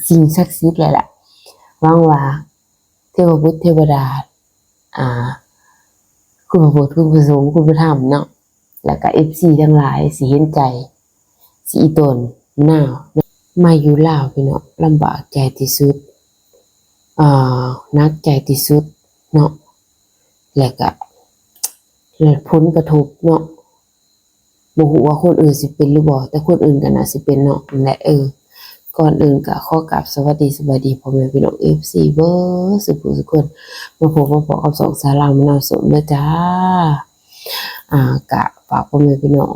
ສິ່ງສັກສິດແຫຼະລະ. ຫວັງວ່າເທວະບຸດເທວະດາ ອ່າ ຄຸນພະພຸດ ຄຸນພະສົງ ຄຸນພະທຳເນາະ ແລ້ວກະເອັຟຊີທັງຫຼາຍຊິເຫັນໃຈ ຊິອີ່ຕົນນາວ ມາຢູ່ລາວພີ່ນ້ອງ ລຳບາກໃຈທີ່ສຸດ ອ່າ ໜັກໃຈທີ່ສຸດເນາະ ແລ້ວກະຜົນກະທົບເນາະ ບໍ່ຮູ້ວ່າຄົນອື່ນຊິເປັນຫຼືບໍ່ ແຕ່ຄົນອື່ນກໍໜ້າຊິເປັນເນາະ ນັ້ນແຫຼະ. ເອີ ກ່ອນອື່ນກໍຂໍກາບສະຫວັດດີສະບາຍດີພໍ່ແມ່ພີ່ນ້ອງເອັຟຊີເບິດສູ່ຜູ້ສູ່ຄົນ ມາພົບມາພໍ້ກັບຊ່ອງສາວລາວມະນາວສົ້ມເດີຈ້າ. ອ່າ ກະຝາກພໍ່ແມ່ພີ່ນ້ອງ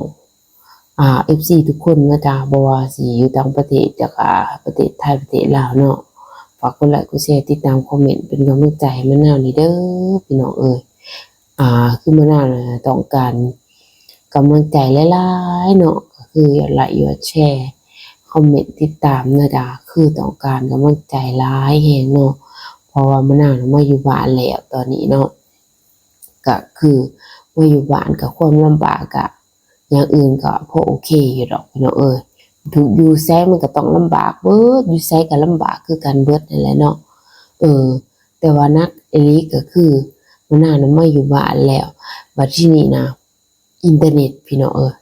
ອ່າ ເອັຟຊີທຸກຄົນເນາະຈ້າ ບໍ່ວ່າຊິຢູ່ຕ່າງປະເທດ ຈາກ ອ່າ ປະເທດໄທ ປະເທດລາວເນາະ ຝາກກົດໄລກົດແຊ ຕິດຕາມ ຄອມເມັນ ເປັນກຳລັງໃຈໃຫ້ມະນາວນີ້ເດີພີ່ນ້ອງເອີຍ. ອ່າ ຄືມະນາວນະຕ້ອງການກຳລັງໃຈຫຼາຍໆເນາະ ກໍຄືຢອດໄລກ໌ ຢອດແຊ ຄອມເມັນ ຕິດຕາມນະຈ້າ ຄືຕ້ອງການກຳລັງໃຈຫຼາຍແຮງເນາະ ເພາະວ່າມະນາວນະມາຢູ່ບ້ານແລ້ວຕອນນີ້ເນາະ ກໍຄືມາຢູ່ບ້ານກໍຄວາມລຳບາກກະ ຢ່າງອື່ນກໍພໍໂອເຄຢູ່ດອກພີ່ນ້ອງເອີຍ ຢູ່ໃສມັນກໍຕ້ອງລຳບາກເບິດ ຢູ່ໃສກໍລຳບາກຄືກັນເບິດນັ້ນແຫຼະເນາະ. ເອີ ແຕ່ວ່າໜັກອີ່ຫຼີກໍຄືມະນາວນະມາຢູ່ບ້ານແລ້ວ ບັດທີນີ້ນະ ອິນເຕີເນັດພີ່ນ້ອງເອີຍ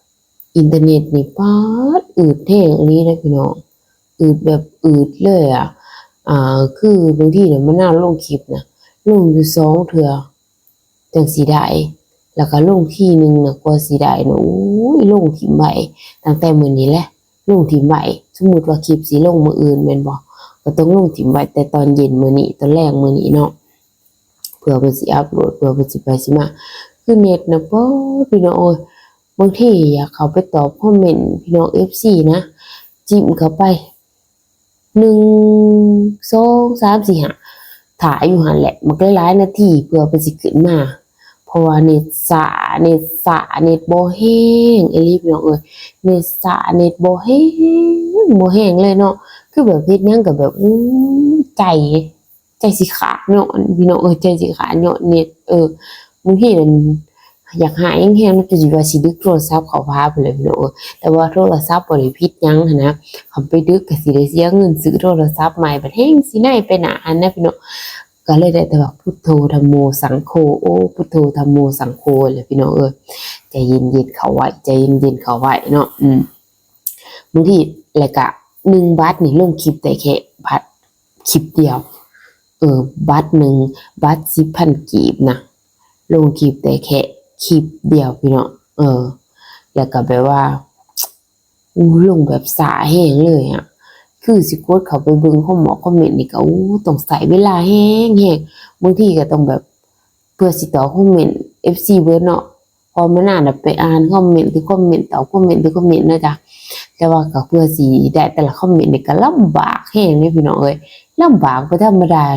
ອິນເຕີເນັດນີ້ປາດ ອືດແຮງອີ່ຫຼີເດ້ພີ່ນ້ອງ ອືດແບບອືດເລີຍອະ. ອ່າ ຄືບາງທີນະ ມະນາວລົງຄລິບນະ ລົງຢູ່ສອງເທື່ອ ຈັ່ງຊິໄດ້ ແລ້ວກໍລົງທີໜຶ່ງນະ ກວ່າຊິໄດ້ນະ ໂອ້ຍ ລົງຖິ້ມໄວ້ຕັ້ງແຕ່ມື້ນີ້ແຫຼະ ລົງຖິ້ມໄວ້. ສົມມຸດວ່າຄລິບຊິລົງມື້ອື່ນແມ່ນບໍ່ ກໍຕ້ອງລົງຖິ້ມໄວ້ແຕ່ຕອນເຢັນມື້ນີ້ ຕອນແລງມື້ນີ້ເນາະ ເພື່ອເພິ່ນຊິອັບໂຫຼດ ເພື່ອເພິ່ນຊິໄປຊິມາ. ຄືເນັດນະ ປາດ ພີ່ນ້ອງເອີຍ ບາງທີຢາກເຂົ້າໄປຕອບຄອມເມັນພີ່ນ້ອງເອັຟຊີນະ ຈິ້ມເຂົ້າໄປ ໜຶ່ງ ສອງ ສາມ ສີ່ ຫ້າ ຖ້າຢູ່ຫັ້ນແຫຼະ ບັກຫຼາຍໆນາທີເພື່ອເພິ່ນຊິຂຶ້ນມາ ເພາະວ່າເນັດຊ້າ ເນັດຊ້າ ເນັດບໍ່ແຮງອີ່ຫຼີພີ່ນ້ອງເອີຍ ເນັດຊ້າ ເນັດບໍ່ແຮງ ບໍ່ແຮງເລີຍເນາະ ຄືແບບເຮັດຫຍັງກໍແບບ ອື ໃຈ ໃຈຊິຂາດເນາະ ພີ່ນ້ອງເອີຍ ໃຈຊິຂາດຍ້ອນເນັດ. ເອີ ບາງທີນັ້ນ ຢາກຮ້າຍແຮງໆ ຈົນຊິວ່າຊິດຶກໂທລະສັບເຂົ້າຫາພຸ້ນແຫຼະພີ່ນ້ອງເອີຍ ແຕ່ວ່າໂທລະສັບບໍ່ໄດ້ຜິດຫຍັງຫັ້ນນະ ຄັນໄປດຶກກໍຊິໄດ້ເສຍເງິນຊື້ໂທລະສັບໃໝ່ ບັດແຮງຊິໄນໄປໜ້າຫັ້ນນະພີ່ນ້ອງ. ກໍເລີຍໄດ້ແຕ່ວ່າ ພຸດໂທ ທຳໂມ ສັງໂຄ ໂອ ພຸດໂທ ທຳໂມ ສັງໂຄ ແຫຼະພີ່ນ້ອງເອີຍ ໃຈເຢັນໆເຂົ້າໄວ້ ໃຈເຢັນໆເຂົ້າໄວ້ເນາະ. ອື ບາງທີ ແລ້ວກະໜຶ່ງບັດນີ້ລົງຄລິບໄດ້ແຄ່ບັດ ຄລິບດຽວ ເອີ ບັດໜຶ່ງ ບັດສິບພັນກີບນະ ລົງຄລິບໄດ້ແຄ່ຄລິບດຽວພີ່ນ້ອງ ເອີ ແລ້ວກໍແບບວ່າ ໂອ້ ລົງແບບຊ້າແຮງເລີຍອະ ຄືຊິກົດເຂົ້າໄປເບິ່ງຄອມເມັນ ຄອມເມັນນີ້ກໍ ໂອ້ ຕ້ອງໃຊ້ເວລາແຮງໆ ບາງທີກໍຕ້ອງແບບ ເພື່ອຊິຕອບຄອມເມັນເອັຟຊີເບິດເນາະ ເພາະມານານແບບໄປອ່ານຄອມເມັນ ຄືຄອມເມັນ ຕອບຄອມເມັນ ຄືຄອມເມັນນະຈ໊ະ ແຕ່ວ່າກໍເພື່ອຊິໄດ້ແຕ່ລະຄອມເມັນນີ້ກໍລຳບາກແຮງເດ້ພີ່ນ້ອງເອີຍ ລຳບາກບໍ່ທຳມະດາ.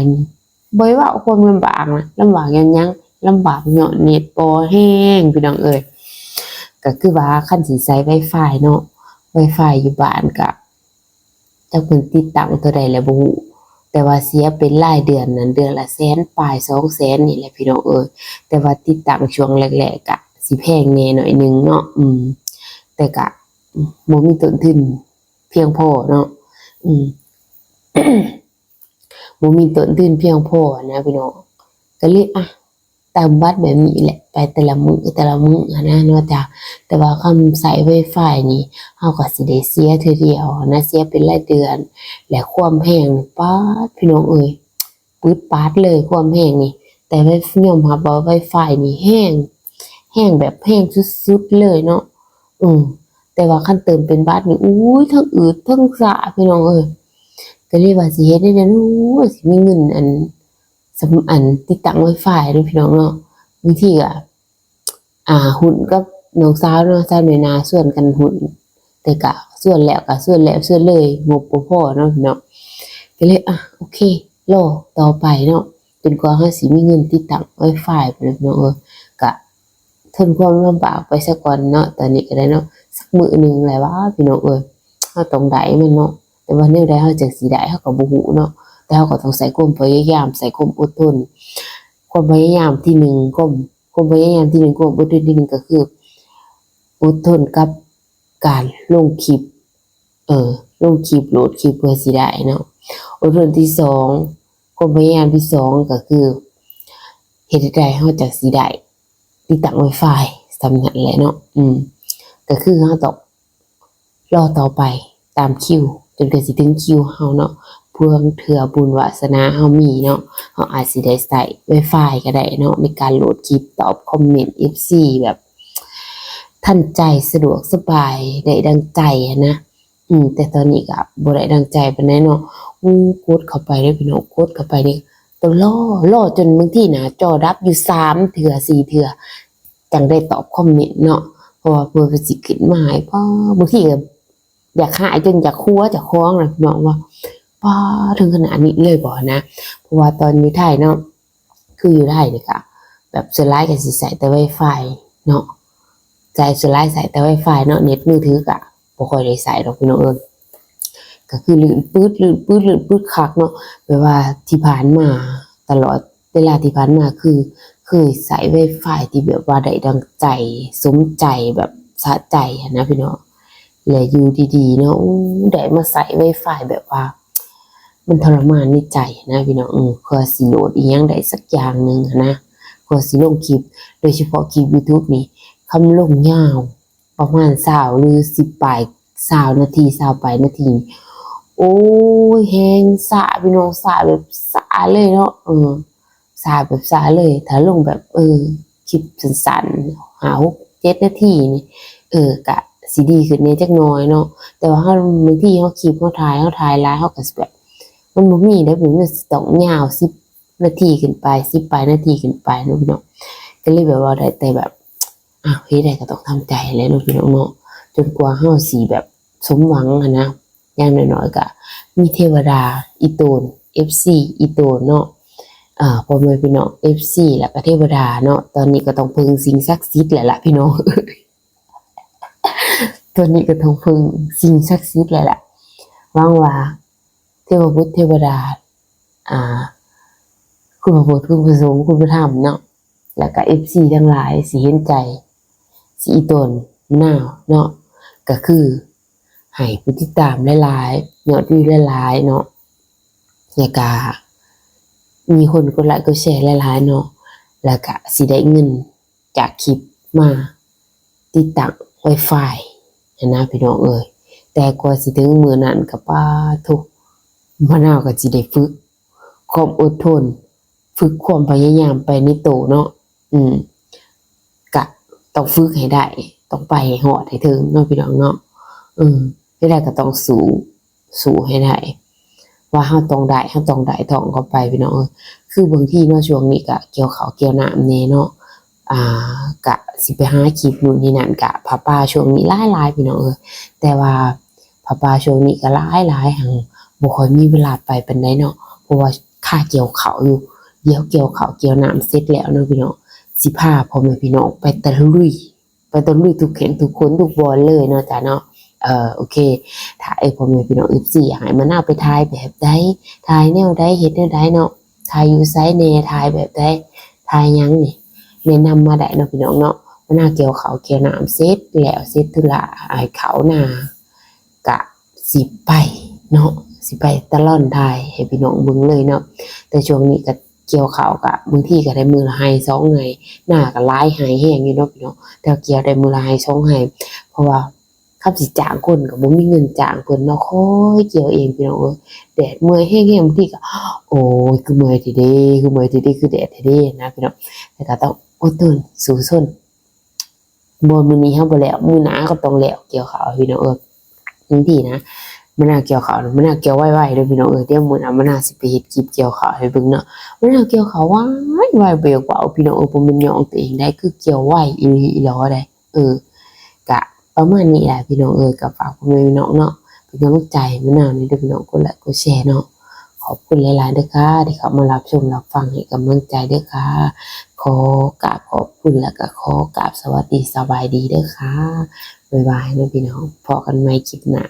ບໍ່ໄດ້ເວົ້າຄວາມລຳບາກນະ ລຳບາກຍ້ອນຫຍັງ ລຳບາກຍ້ອນເນັດບໍ່ແຮງພີ່ນ້ອງເອີຍ. ກໍຄືວ່າຄັນຊິໃຊ້ໄວຟາຍເນາະ ໄວຟາຍຢູ່ບ້ານກໍ ຈັກເພິ່ນຕິດຕັ້ງເທົ່າໃດແລ້ວບໍ່ຮູ້ ແຕ່ວ່າເສຍເປັນລາຍເດືອນນັ້ນ ເດືອນລະແສນປາຍ ສອງແສນນີ້ແຫຼະພີ່ນ້ອງເອີຍ. ແຕ່ວ່າຕິດຕັ້ງຊ່ວງແລກໆກະຊິແພງແດ່ໜ້ອຍໜຶ່ງເນາະ ອືມ ແຕ່ກະບໍ່ມີຕົ້ນທຶນພຽງພໍເນາະ ອືມ ບໍ່ມີຕົ້ນທຶນພຽງພໍນະພີ່ນ້ອງ ກໍເລີຍ ອະ ຕາມບັດແບບນີ້ແຫຼະ ໄປແຕ່ລະມື້ແຕ່ລະມື້ຫັ້ນນະເນາະຈ໊ະ. ແຕ່ວ່າຄັນໃຊ້ໄວຟາຍນີ້ ເຮົາກໍຊິໄດ້ເສຍເທື່ອດຽວຫັ້ນນະ ເສຍເປັນລາຍເດືອນ ແລະ ຄວາມແຮງນີ້ ປາດ ພີ່ນ້ອງເອີຍ ປຶດປາດເລີຍຄວາມແຮງນີ້. ແຕ່ໄວ ຍອມຮັບວ່າໄວຟາຍນີ້ແຮງ ແຮງແບບແຮງສຸດໆເລີຍເນາະ ເອີ ແຕ່ວ່າຄັນເຕີມເປັນບັດນີ້ ໂອ້ຍ ທັງອືດທັງຊ້າ ພີ່ນ້ອງເອີຍ. ກໍເລີຍວ່າຊິເຮັດແນວໃດເນາະ ຊິມີເງິນ ອັນ ສຳ ອັນ ຕິດຕັ້ງໄວຟາຍເນາະ ພີ່ນ້ອງເນາະ. ບາງທີກໍ ອ່າ ຫຸ້ນກັບນ້ອງສາວເນາະ ສາວໜ້ອຍນາ ຊວນກັນຫຸ້ນ ແຕ່ກະຊວນແລ້ວກະຊວນແລ້ວຊວນເລີຍ ງົບບໍ່ພໍເນາະພີ່ນ້ອງ. ກໍເລີຍ ອ່ະ ໂອເຄ ລໍຕໍ່ໄປເນາະ ຈົນກວ່າເຮົາຊິມີເງິນຕິດຕັ້ງໄວຟາຍພຸ້ນແຫຼະພີ່ນ້ອງເອີຍ. ກະ ທົນຄວາມລຳບາກໄປສາກ່ອນເນາະ ຕອນນີ້ກໍໄດ້ເນາະ ສັກມື້ໜຶ່ງແຫຼະຫວາພີ່ນ້ອງເອີຍ ເຮົາຕ້ອງໄດ້ມັນເນາະ. ແຕ່ວ່າແນວໃດເຮົາຈັ່ງຊິໄດ້ ເຮົາກໍບໍ່ຮູ້ເນາະ ແຕ່ເຮົາກໍຕ້ອງໃຊ້ຄວາມພະຍາຍາມ ໃຊ້ຄວາມອົດທົນ. ຄວາມພະຍາຍາມທີໜຶ່ງ ຄວາມ ຄວາມພະຍາຍາມທີໜຶ່ງ ຄວາມອົດທົນທີໜຶ່ງ ກໍຄືອົດທົນກັບການລົງຄລິບ ເອີ ລົງຄລິບ ໂຫຼດຄລິບເພື່ອຊິໄດ້ເນາະ. ອົດທົນທີສອງ ຄວາມພະຍາຍາມທີສອງກໍຄື ເຮັດໃດເຮົາຈັກຊິໄດ້ຕິດຕັ້ງ Wi-Fi ສ່ຳນັ້ນແຫຼະເນາະ. ອືມ ກໍຄືເຮົາຕ້ອງ ລໍຕໍ່ໄປຕາມຄິວ ຈົນກວ່າຊິເຖິງຄິວເຮົາເນາະ. ເພື່ອເທື່ອບຸນວາສະໜາເຮົາມີເນາະ ເຮົາອາດຊິໄດ້ໃຊ້ Wi-Fi ກໍໄດ້ເນາະ ໃນການໂຫຼດຄລິບ ຕອບຄອມເມັນ ເອັຟຊີ ແບບທັນໃຈ ສະດວກສະບາຍ ໄດ້ດັ່ງໃຈຫັ້ນນະ. ອືມ ແຕ່ຕອນນີ້ກໍບໍ່ໄດ້ດັ່ງໃຈປານໃດເນາະ. ໂອ້ ກົດເຂົ້າໄປເດີພີ່ນ້ອງ ກົດເຂົ້າໄປນີ້ ຕ້ອງລໍ ລໍຈົນບາງທີໜ້າຈໍດັບຢູ່ສາມເທື່ອ ສີ່ເທື່ອ ຈັ່ງໄດ້ຕອບຄອມເມັນເນາະ. ເພາະວ່າເພື່ອມັນຊິຂຶ້ນມາໃຫ້ ປ້າ ບາງທີກໍຢາກຮ້າຍ ຈົນຢາກຫົວເຈົ້າຂອງນະພີ່ນ້ອງ ວ່າ ປ້າ ເຖິງຂະໜາດນີ້ເລີຍບໍນະ. ເພາະວ່າຕອນຢູ່ໄທເນາະ ຄືຢູ່ໄທນີ້ກະແບບສ່ວນຫຼາຍກໍຊິໃຊ້ແຕ່ Wi-Fi ເນາະ ໃຊ້ ສ່ວນຫຼາຍໃຊ້ແຕ່ Wi-Fi ເນາະ ເນັດມືຖືກະບໍ່ຄ່ອຍໄດ້ໃຊ້ດອກພີ່ນ້ອງເອີຍ. ກໍຄືລື່ນປືດ ລື່ນປືດ ລື່ນປືດຄັກເນາະ. ແບບວ່າທີ່ຜ່ານມາ ຕະຫຼອດເວລາທີ່ຜ່ານມາ ຄືເຄີຍໃຊ້ Wi-Fi ທີ່ແບບວ່າໄດ້ດັ່ງໃຈ ສົມໃຈ ແບບສະໃຈຫັ້ນນະພີ່ນ້ອງ. ແລະຢູ່ດີໆເນາະ ໂອ້ ໄດ້ມາໃຊ້ Wi-Fi ແບບວ່າ ມັນທໍລະມານໃນໃຈນະພີ່ນ້ອງ. ເອີ ເພື່ອຊິໂຫຼດອີ່ຫຍັງໄດ້ສັກຢ່າງໜຶ່ງຫັ້ນນະ ເພື່ອຊິລົງຄລິບ ໂດຍສະເພາະຄລິບ YouTube ນີ້ ຄຳລົງຍາວປະມານຊາວ ຫຼື ສິບປາຍ ຊາວນາທີ ຊາວປາຍນາທີ ໂອ້ຍ ແຮງຊ້າພີ່ນ້ອງ ຊ້າແບບຊ້າເລີຍເນາະ. ເອີ ຊ້າແບບຊ້າເລີຍ. ຖ້າລົງແບບ ເອີ ຄລິບສັ້ນໆ ຫ້າ ຫົກ ເຈັດນາທີນີ້ ເອີ ກະຊິດີຂຶ້ນແດ່ຈັກໜ້ອຍເນາະ. ແຕ່ວ່າເຮົາ ບາງທີເຮົາຄລິບ ເຮົາຖ່າຍ ເຮົາຖ່າຍຫຼາຍ ເຮົາກະຊິແບບ ມັນບໍ່ມີເດ້ ມັນຊິຕ້ອງຍາວສິບນາທີຂຶ້ນໄປ ສິບປາຍນາທີຂຶ້ນໄປເນາະພີ່ນ້ອງ. ກໍເລີຍແບບວ່າໄດ້ແຕ່ແບບ ອ້າວ ເຮັດໄດ້ກໍຕ້ອງທຳໃຈແຫຼະເນາະພີ່ນ້ອງເນາະ ຈົນກວ່າເຮົາຊິແບບສົມຫວັງຫັ້ນນະ. ຢ່າງໜ້ອຍໆກໍມີເທວະດາອີ່ຕົນ ເອັຟຊີອີ່ຕົນເນາະ ເອີ ພໍ່ແມ່ພີ່ນ້ອງ ເອັຟຊີ ແລ້ວກໍເທວະດາເນາະ. ຕອນນີ້ກໍຕ້ອງເພິ່ງສິ່ງສັກສິດແຫຼະລະພີ່ນ້ອງ ຕອນນີ້ກໍຕ້ອງເພິ່ງສິ່ງສັກສິດແຫຼະລະ. ຫວັງວ່າເທວະບຸດເທວະດາ ອ່າ ຄຸນພະພຸດ ຄຸນພະສົງ ຄຸນພະທຳເນາະ ແລ້ວກະເອັຟຊີທັງຫຼາຍຊິເຫັນໃຈ ຊິອີ່ຕົນມະນາວເນາະ ກະຄືໃຫ້ຜູ້ຕິດຕາມຫຼາຍໆ ຍອດວິວຫຼາຍໆເນາະ ແລ້ວກະມີຄົນກົດໄລກົດແຊຫຼາຍໆເນາະ ແລ້ວກະຊິໄດ້ເງິນຈາກຄລິບມາຕິດຕັ້ງ Wi-Fi ຫັ້ນນະພີ່ນ້ອງເອີຍ. ແຕ່ກວ່າຊິເຖິງມື້ນັ້ນກະ ປາໂທ້ ມະນາວກະຊິໄດ້ຝຶກຄວາມອົດທົນ ຝຶກຄວາມພະຍາຍາມໄປໃນໂຕເນາະ. ອືມ ກະຕ້ອງຝຶກໃຫ້ໄດ້ ຕ້ອງໄປໃຫ້ຮອດໃຫ້ເຖິງເນາະພີ່ນ້ອງເນາະ. ເອີ ເຮັດໄດ້ກໍຕ້ອງສູ້ ສູ້ໃຫ້ໄດ້ ວ່າເຮົາຕ້ອງໄດ້ ເຮົາຕ້ອງໄດ້ ທ່ອງເຂົ້າໄປພີ່ນ້ອງເອີຍ. ຄືບາງທີເນາະ ຊ່ວງນີ້ກະກ່ຽວເຂົ້າກ່ຽວນ້ຳແດ່ເນາະ ອ່າ ກະຊິໄປຫາຄລິບໂນ່ນນີ້ນັ້ນ ກະຜ້າປ່າຊ່ວງນີ້ຫຼາຍໆ ພີ່ນ້ອງເອີຍ. ແຕ່ວ່າຜ້າປ່າຊ່ວງນີ້ກໍຫຼາຍໆ ຫັ້ນບໍ່ຄ່ອຍມີເວລາໄປປານໃດເນາະ ເພາະວ່າຄາກ່ຽວເຂົ້າຢູ່. ດຽວກ່ຽວເຂົ້າກ່ຽວນ້ຳເສັດແລ້ວເນາະພີ່ນ້ອງ ຊິພາພໍ່ແມ່ພີ່ນ້ອງໄປຕະລຸຍ ໄປຕະລຸຍທຸກແຫ່ງທຸກຄົນທຸກບ່ອນເລີຍເນາະຈ້າເນາະ. ເອີ ໂອເຄ ຖ້າເອີ ພໍ່ແມ່ພີ່ນ້ອງ ເອັຟຊີ ຢາກໃຫ້ມະນາວໄປຖ່າຍແບບໃດ ຖ່າຍແນວໃດ ເຮັດແນວໃດເນາະ ຖ່າຍຢູ່ໃສແດ່ ຖ່າຍແບບໃດ ຖ່າຍຫຍັງນີ້ ແນະນຳມາໄດ້ເນາະພີ່ນ້ອງເນາະ. ມະນາວກ່ຽວເຂົ້າກ່ຽວນ້ຳເສັດແລ້ວ ເສັດທຸລະ ໃຫ້ເຂົ້ານາ ກະຊິໄປເນາະ ຊິໄປຕະຫຼອນຖ່າຍໃຫ້ພີ່ນ້ອງເບິ່ງເລີຍເນາະ. ແຕ່ຊ່ວງນີ້ກະກ່ຽວເຂົ້າກະບາງທີກະໄດ້ມື້ລະໄຮ່ສອງໄຮ່ ນາກະຫຼາຍໄຮ່ແຮງຢູ່ເນາະພີ່ນ້ອງ ແຕ່ວ່າກ່ຽວໄດ້ມື້ລະໄຮ່ສອງໄຮ່ ເພາະວ່າຄັນຊິຈ້າງຄົນກະບໍ່ມີເງິນຈ້າງເພິ່ນເນາະ ຄ່ອຍກ່ຽວເອງພີ່ນ້ອງເອີຍ. ແດດເມື່ອຍແຮງໆ ບາງທີກະ ໂອ້ຍ ຄືເມື່ອຍແທ້ເດ ຄືເມື່ອຍແທ້ເດ ຄືແດດແທ້ເດນະພີ່ນ້ອງ ແຕ່ກະຕ້ອງອົດທົນສູ້ຊົນ ບໍ່ ມື້ນີ້ເຮົາບໍ່ແລ້ວ ມື້ໜ້າກໍຕ້ອງແລ້ວກ່ຽວເຂົ້າພີ່ນ້ອງເອີຍ. ຈັ່ງຊີ້ນະ ມະນາວກ່ຽວເຂົ້າ ມະນາວກ່ຽວໄວໆເດີພີ່ນ້ອງເອີຍ. ດຽວມື້ໜ້າມະນາວຊິໄປເຮັດຄລິບກ່ຽວເຂົ້າໃຫ້ເບິ່ງເນາະ ມະນາວກ່ຽວເຂົ້າໄວໆ ບໍ່ຢາກເວົ້າພີ່ນ້ອງເອີຍ ບໍ່ແມ່ນຍ້ອງຕົວເອງໃດ ຄືກ່ຽວໄວອີ່ຫຼີອີ່ຫຼໍໃດ. ເອີ ກະປະມານນີ້ແຫຼະພີ່ນ້ອງເອີຍ ກະຝາກພໍ່ແມ່ພີ່ນ້ອງເນາະ ເປັນກຳລັງໃຈໃຫ້ມະນາວແດ່ເດີພີ່ນ້ອງ ກົດໄລກົດແຊເນາະ. ຂອບຄຸນຫຼາຍໆເດີຄ່ະ ທີ່ເຂົ້າມາຮັບຊົມຮັບຟັງໃຫ້ກຳລັງໃຈເດີຄ່ະ. ຂໍກາບຂອບຄຸນ ແລ້ວກໍຂໍກາບສະຫວັດດີສະບາຍດີເດີຄ່ະ. ບາຍບາຍເນາະພີ່ນ້ອງ ພໍ້ກັນໃໝ່ຄລິບໜ້າ.